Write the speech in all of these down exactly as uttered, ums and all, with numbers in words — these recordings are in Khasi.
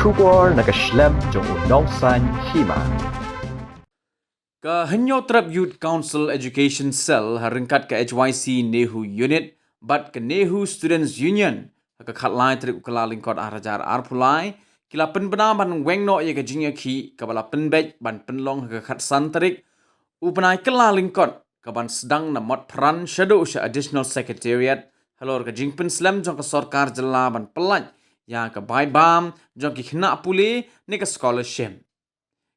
Khubor na ka shlem jong u nongsaiñ hima. Ka Hynñiewtrep Youth Council Education Cell ha ryngkat ka H Y C NEHU Unit bad ka NEHU Students Union ha ka khatlai tarik u Kyllalyngkot arhajar arphew lai ki la pynbna ban weng noh ïa ka jingïakhih kaba la pynbeit ban pynlong ha ka khatsan tarik u bnai Kyllalyngkot, kaban sdang na Motphran shaduh sha Additional Secretariat halor ka jingpynslem jong ka sorkar jylla ban pyllait ïa ka bai bam jong ki khynnah pule ne ka scholarship.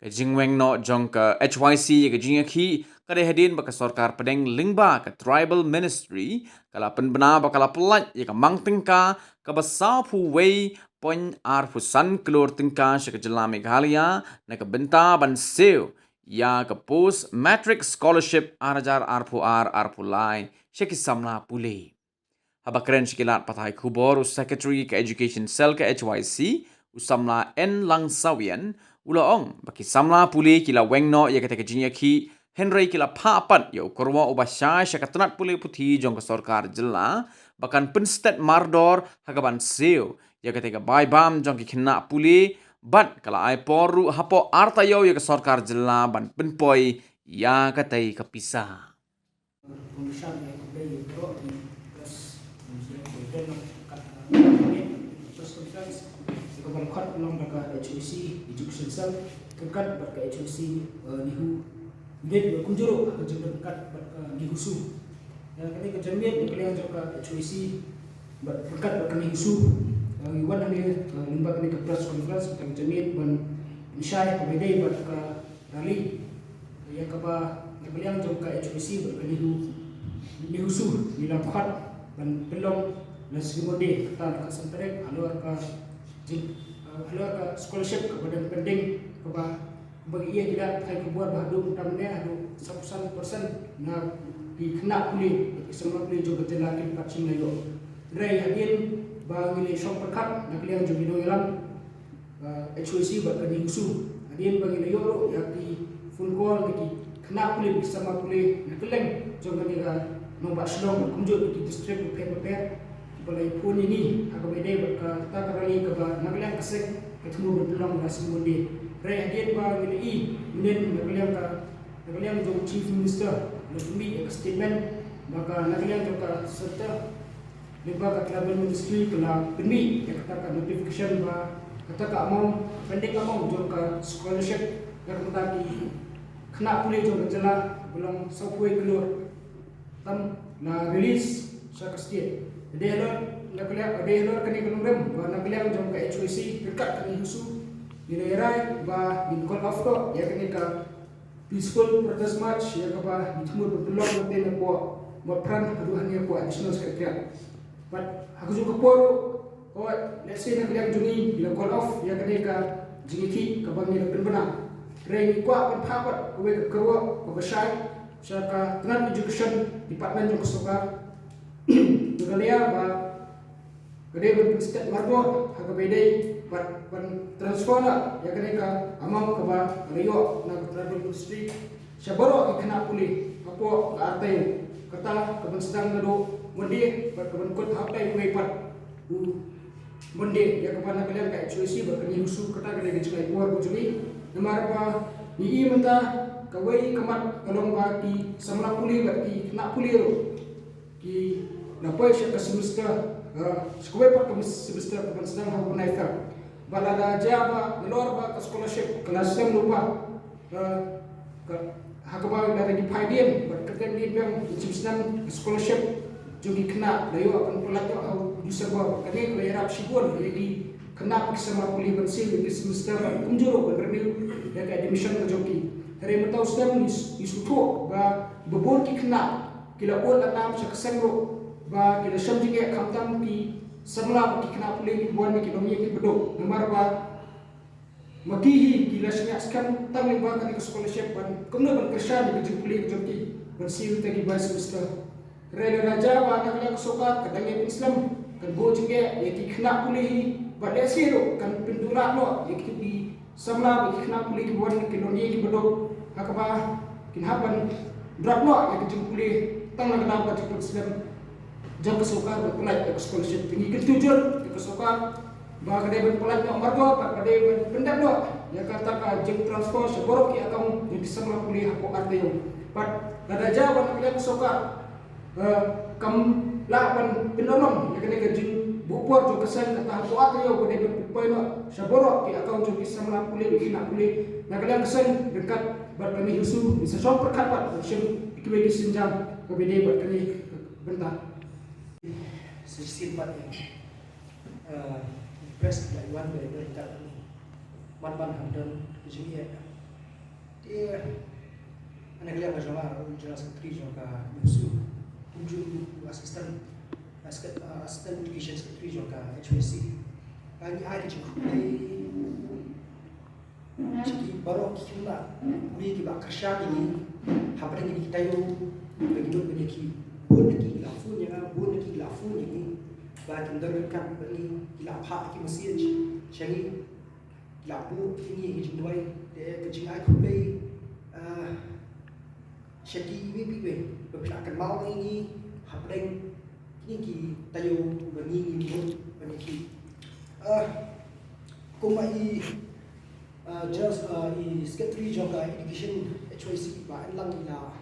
Ka jingweng noh jong ka H Y C ïa ka jingïakhih ka dei hadien ba ka sorkar pdeng lyngba ka Tribal Ministry ka la pynbna ba ka la pyllait ïa ka mang tyngka kaba sawphew wei point arphew san klur tyngka sha ka jylla Meghalaya na ka bynta ban siew ïa ka Post Matric Scholarship arhajar arphew ar arphew lai sha ki samla pule. Haba kren sha ki lad pathai khubor u Secretary ka Education Cell ka H Y C, u samla N Langsawian, u la ong ba ki samla pule ki la weng noh ïa kata ka jingïakhih, hynrei ki la phah pat ïa u kyrwoh uba shai sha ka tnat pule puthi jong ka sorkar jylla ba kan pynstet mardor ha kaban siew ïa kata ka bai bam jong ki khynnah pule, bad ka la ai por ruh hapoh ar taïew ïa ka sorkar jylla ban pynpoi ïa kata ka pisa. Pynshai ïa ka dei ïa ka press, pynshai ïa ka dei kat, uh, press conference ïa kaba la khot long da ka H Y C Education Cell ryngkat bad ka H Y C, uh, NEHU Unit, kumjuh ruh ka jingryngkat bad ka NEHUSU. Ïa kane ka janmiet na ka liang jong ka H Y C bad ryngkat bad ka NEHUSU, uh, ngi wan hangne, uh, lyngba kane ka press conference, ka janmiet ban pynshai kaba dei bad ka rally ïa kaba na ka liang jong ka H Y C bad ka NEHU, NEHUSU ngi la khot ban pynlong na sngi Monday, kata ka khatsan tarik, halor ka jing, uh, halor ka scholarship kaba dang pending, kaba, kaba ngi ïa ki lad pathai khubor ba haduh mynta mynne haduh sawphew san percent na ki khynnah pule, ki samla pule jong ka jylla kim pat shym la ïoh. Hynrei hadien ba ngi la shong pyrkhat na ka liang jong ki nongïalam, uh, H Y C bad ka NEHUSU, hadien ba ngi la ïoh ruh ïa ki phone call na ki khynnah pule, ki samla pule na kylleng jong kane ka nongbah Shillong, kumjuh na ki district bapher bapher, kiba la ïa phone ïa ngi ha kaba ïadei bad kata ka rally kaba na ka liang ka seng ka thmu ban pynlong ha sngi Monday. Hynrei hadien ba ngi la ïohi mynnin na ka liang ka, na ka liang jong u Chief Minister, la pynmih ïa ka statement ba ka na ka liang jong ka Centre lyngba ka Tribal Ministry ka la pynmih ïa kata ka notification ba kata ka amount, pending amount jong ka scholarship na ka bynta ki khynnah pule jong ka jylla ba long sawphew wei klur tam la release sha ka state. Dei halor, na ka liang, dei halor kane ka nongrim ba na ka liang jong ka H Y C ryngkat ka NEHUSU ngi la ïa rai ba ngin call off noh ïa kane ka peaceful protest march ïa kaba ngi thmu ban pynlong mynta napoh Motphran haduh hangne hapoh Additional Secretariat. Bad ha kajuh ka por ruh, hooid, let's say na ka liang jong ngi ngi la call off ïa kane ka jingïakhih kaba ngi la pynbna. Hynrei ngi kwah ban phah pat kawei ka kyrwoh kaba shai sha ka tnat Education Department jong ka sorkar Meghalaya ba ka dei ban pynstet mardor ha kaba ïadei bad ban transfer noh ïa kane ka amount kaba la ïoh na ka Tribal Ministry sha baroh ki khynnah pule hapoh ka ar taïew, kata kaban sdang naduh Monday bad kaban kut ha u bnai uwei pat u Monday, ïa kaba na ka liang ka H Y C bad ka NEHUSU, kata ka dei ka jingai por ka jong ngi. Namar ba ngi i mynta kawei ka mat ka long ba ki samla pule bad ki khynnah pule ruh ki la poi sha ka semester, eh, sha kawei pat ka semester kaban sdang ha u bnai Feb. Bad lada jia ba nalor ba ka scholarship ka la slem lypa, eh, ka, ha kaba la ri phai dien bad kyrteng dien biang, ka jingshim snem ka scholarship jong ki khynnah la ïoh ban pyllait noh ha u December. Kane ka la ïarap shibun ïa ki khynnah ki samla pule ban siew ïa ki semester bad kumjuh ruh ban renew ïa ka admission ka jong ki. Hynrei mynta u snem ngi sngewthuh ba bun ki khynnah ki la ud la nam sha ka seng ruh ba ki la shem jingeh, khamtam ki samla bad ki khynnah pule kiba wan na ki longïing kiba duk. Namar ba ma ki hi ki la shaniah skhem tang lyngba kane ka scholarship ban kumno ban kyrshan ïa ka jingpule ka jong ki ban siew ïa kita ki bai semester. Hynrei lada jia ba na ka liang ka sorkar ka dang ïa pynslem, kan buh jingeh ïa ki khynnah pule hi bad lehse ruh kan pynduh noh ïa kita ki samla bad ki khynnah pule kiba wan na ki longïing kiba duk, ha kaba kin hap ban drop noh ïa ka jingpule tang na ka daw ka jingpynslem jong ka sorkar ban pyllait ïa ka scholarship. Te ngi kyntu jur ïa ka sorkar Ba ka dei ban pyllait noh mardor, bad ka dei ban pyndep noh ïa kata ka jingtransfer sha baroh ki account jong ki samla pule hapoh ar taïew. Bad lada jia ba na ka liang sorkar, eh, kam lah ban pynurlong ïa kane ka jingbuh por jong ka seng, kata hapoh ar taïew ka dei ban poi noh sha baroh ki account jong ki samla pule, ki khynnah pule na ka liang ka seng ryngkat bad kane ka issue. Ngin sa shong pyrkhat bad shen kiwei ki sienjam kaba dei bad kane ka bynta. Sa shisien pat ïa, eh, request ïa i wan ba ïa ka man ban ham don ka jingïa. Te na ka liang ka jong nga, u General Secretary jong ka NEHUSU, kumjuh u Assistant, Assistant, Assistant Education Secretary jong ka H Y C, ka ngi ai ka jingkhublei sha ki baroh ki khynnah pule kiba kyrshan ïa ngi hapdeng kine ki taïew, ba ngi mut ban ïa ki, bun na ki ki la phone ïa nga, bun na ki ki la phone ïa ngi, ba kim don ryngkat bad ngi, ki la phah ki message sha ngi, ki la buh ïa ngi ki jingduwai. Te ka jingai khublei, ah, sha kiwei pa kiwei ba phi la kynmaw ïa ngi hapdeng kine ki taïew ba ngi ngim mut ban ïa ki. Ah, kumba i, ah, just, ah, i Secretary jong ka Education, H Y C, Bah Enlang, i la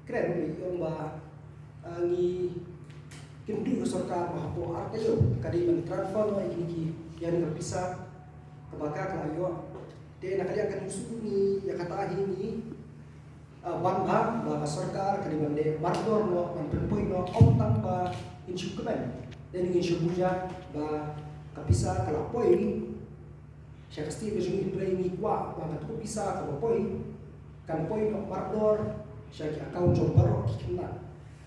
kren, i ong ba, ah, ngi kyntu ka sorkar ba hapoh ar taïew ka dei ban transfer noh ïa kine ki, ïa kane ka pisa kaba ka la ïoh. Te na ka liang ka NEHUSU ngi ïa kata hi ngi, ah, ban bha ba ka sorkar ka dei ban leh mardor noh, ban pynpoi noh, ym tang ba ngin shu kmen, te ngin shu buh ja ba ka pisa ka la poi sha ka state ka jong ngi, hynrei ngi kwah ba katu ka pisa kaba poi kan poi noh mardor sha ki account jong baroh ki khynnah.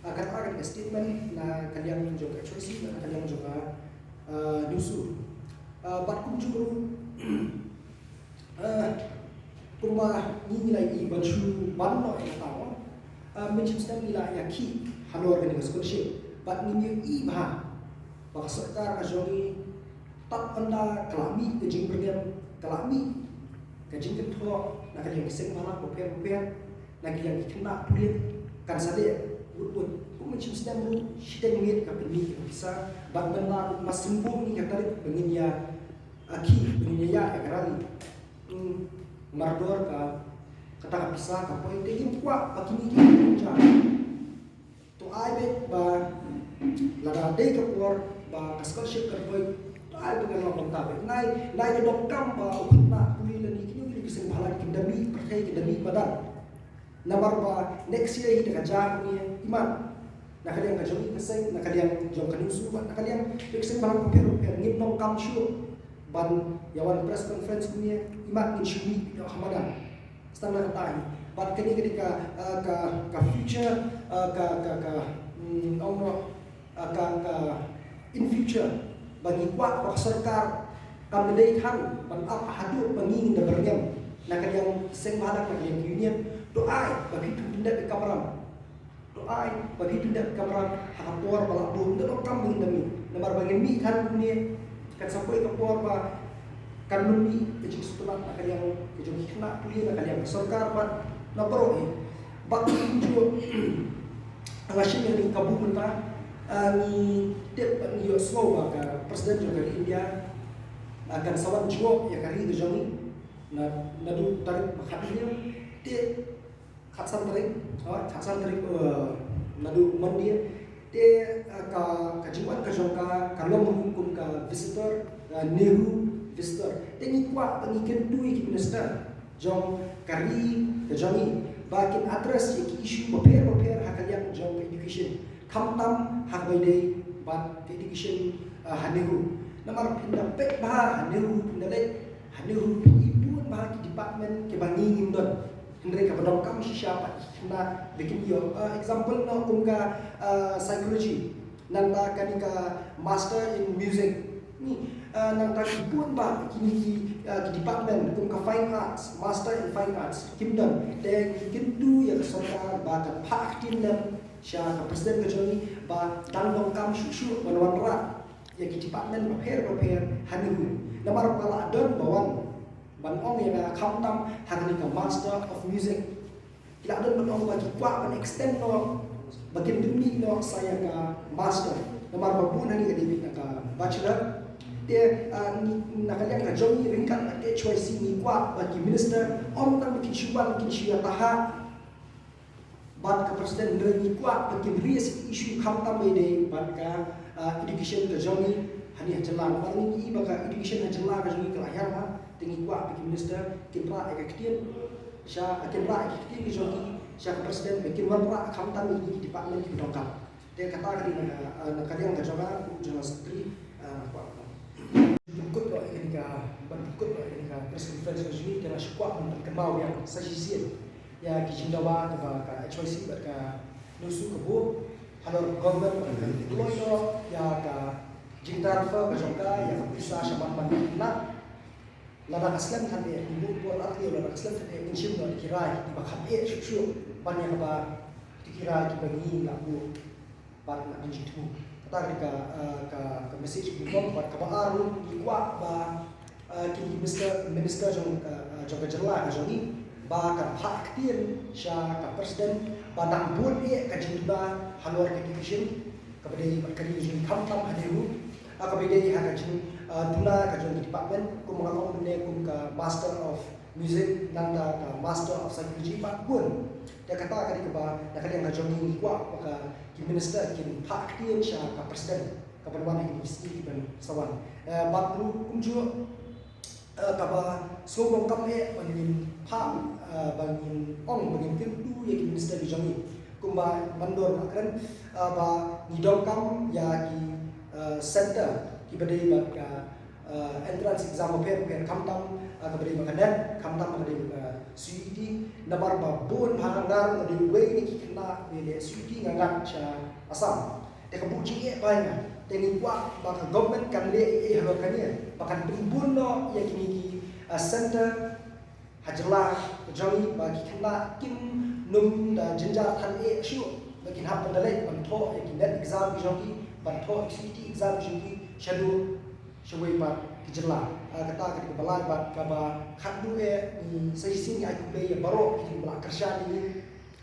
Ah, kata ka dei ka statement na ka liang jong ka H Y C, na ka liang jong ka, ah, NEHUSU. Ah, bad kumjuh ruh, ah, kumba ngi ngi la ïohi ban shu ban noh ïa kata, ah, mynshem snem ngi la ïakhih halor kane ka scholarship, bad ngi ngi ïohi bha ba ka sorkar ka jong ngi, tad ynda ka la mih ka jingpyrshang, ka la mih ka jingkynthoh na ka liang ki seng bhalang bapher bapher, na ka liang ki khynnah pule, kan sa leh wut wut. Kum mynshem snem ruh shiteng miet ka pynmih ka pisa, bad mynta ruh ma sngewbha ïa ka tarik ba ngin ïa, ah, ki, ba ngin ïa ïa ka rally. Hmm, mardor ka, kata ka pisa ka poi, te ngim kwah ba kine ki, to ai beit ba lada dei ka por ba ka scholarship kan poi, to ai beit ngan long kumta beit. Nai, nai ka donkam ba u khynnah pule lane kine ki seng bhalang kin da mih pyrthei, kin da mih madan. Namar ba next year hi da ka jia kumne, imat na ka liang ka jong ngi ka seng, na ka liang jong ka NEHUSU, na ka liang ki seng bhalang bapher bapher, ngim donkam shuh ban ïa wan press conference kumne, imat ngin shu mih ïa ha madan. Stang na kata hi. Bad kane ka dei ka, ah, ka, ka future, ah, ka, ka, ka, mm, ong noh, ah, ka, ka, in future, ba ngi kwah ba ka sorkar kam dei tang ban ap haduh ba ngi ngin da byrngem na ka liang seng bhalang, na ka liang union. To ai ba ki pynpyndep ka kamram. To ai ba phi pyndep kamram ha ka por ba la bun, ym donkam ba ngin da mih. Namar ba ngin mih than kumne, kan sa poi ka por ba kan ym mih ka jingsngewtynnat na ka liang ka jong ki khynnah pule, na ka liang ka sorkar bad na baroh hi. Bad kumjuh, nga shim ïa kane ka kabu mynta, ah, ngi tip bad ngi ïohsngew ba ka President jong ka ri India, ah, kan sa wan jngoh ïa ka ri ka jong ngi na, naduh tarik ba khathynriew te khatsan tarik, ah, khatsan tarik, eh, naduh Monday. Te, eh, ka, ka jingwan ka jong ka, ka long ruh kum ka visitor, eh, NEHU visitor. Te ngi kwah ba ngi kyntu ïa ki minister jong ka ri ka jong ngi ba kin address ïa ki issue bapher bapher ha ka liang jong ka education. Khamtam ha kaba ïadei bad ka education, eh, ha NEHU. Namar phin da peit bha ha NEHU, phin da leit ha NEHU, phi i bun bha ki department kiba ngi ngim don. Hynrei kaba donkam shisha pat ki khynnah ba kin ïoh. Ah, example noh kum ka, ah, psychology. Nangta kane ka master in music. Ni, ah, nangta ki bun bha kine ki, ah, ki department kum ka fine arts, master in fine arts. Kim don. Te ngi kyntu ïa ka sorkar ba kan phah ktien lem sha ka president ka jong ngi ba dang donkam shuh shuh ban wanrah ïa ki department bapher bapher ha NEHU. Namar ba la don ba wan ban ong ïa ka khamtam ha kane ka Master of Music. Ki la don ban ong ba ki kwah ban extend noh ba kin pynmih noh sa ïa ka Master. Namar ba bun hangne ka dei beit na ka Bachelor. Te, ah, ngi, na ka liang ka jong ngi ryngkat ka H Y C ngi kwah ba ki minister ym tang ba kin shu wan kin shu ïa tahap bad ka president, hynrei ngi kwah ba kin raise issue khamtam ba ïadei bad ka, ah, education ka jong ngi hangne ha jylla. Namar ngi i ba ka education ha jylla ka jong ngi ka la hiar bha, te ngi kwah ba ki minister kin rah ïa ka ktien sha, kin rah ïa ka ktien ka jong ngi sha ka president ba kin wanrah khamtam ïa ki department kiba donkam. Te kata ka dei na, ah, na ka liang ka jong nga, u General Secretary, ah, kwah. Pynkut noh ïa kane ka, ban pynkut noh ïa kane ka press conference ka jong ngi, te nga shu kwah ban pynkynmaw biang sa shisien ïa ki jingdawa kiba ka H Y C bad ka NEWSU ka buh halor government, ban kloi noh ïa ka jingtransfer ka jong ka, ïa ka pisa shaphang ban khynnah. Lada ka slem than eh, ngi buh por ar taïew, lada ka slem than eh, ngin shim noh da ki rai kiba kham eh shuh shuh ban ïa kaba, da ki rai kiba ngi la buh bad la pynjingthmu. Kata ka dei ka, ah, ka, ka message kaba nyngkong. Bad kaba ar ruh, ngi kwah ba, ah, ki minister, minister jong ka, ah, jong ka jylla ka jong ngi, ba kan phah ktien sha ka president ba nang bun eh ka jingduna halor ka education, kaba dei bad ka ri ka jong ngi khamtam hadien ruh, ah, kaba dei ha ka jing, ah, duna ka jong ki department, kum nga ong mynne kum ka Master of Music, nangta ka Master of Psychology bad bun. Te kata ka dei kaba na ka liang ka jong ngi ngi kwah ba ka, ki minister kin phah ktien sha ka president kaban wan ha kine ki sngi kiban sa wan. Eh, bad ruh kumjuh, eh, kaba sngewbha kam eh ba ngin phah, eh, ba ngin ong, ba ngin kyntu ïa ki minister ki jong ngi. Kumba mandor ba kren, eh, ba ngi donkam ïa ki, eh, center kiba dei bad ka, eh, entrance exam bapher bapher, khamtam, eh, kaba dei bad ka NET, khamtam kaba dei bad ka CUET, namar ba bun bha, nga ruh nga dei uwei na ki khynnah ba leh CUET, nga ngat sha Assam. Te ka buh jingeh bha ïa nga. Te ngi kwah ba ka government kan leh ei ei halor kane, ba kan pynbun noh ïa kine ki, ah, center ha jylla ka jong ngi, ba ki khynnah kin nym da jynjar than eh shuh, ba kin hap ban da leit ban thoh ïa ki NET exam ki jong ki, ban thoh ïa ki CUET exam ki jong ki shaduh shawei pat ki jylla. Ah, kata ka dei kaba lai. Bad kaba khatduh eh, ngi sa shisien ngi ai khublei ïa baroh kiba la kyrshan ïa ngi,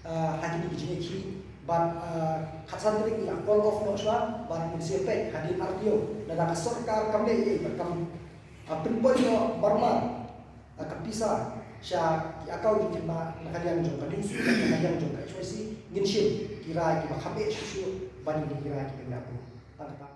ah, ha kine ki jingïakhih. Bad, ah, khatsan tarik ngi la call off noh shuwa, bad ngin sa ïapeit hadien ar taïew. Lada ka sorkar kam leh ei ei bad kam, ah, pynpoi noh marmar, ah, ka pisa sha ki account jong ki, na ka liang jong ka NEWSU, na ka liang jong ka H Y C, ngin shim ki rai kiba kham eh shuh shuh ban ïa ki rai kiba ngi la buh. Tang kata.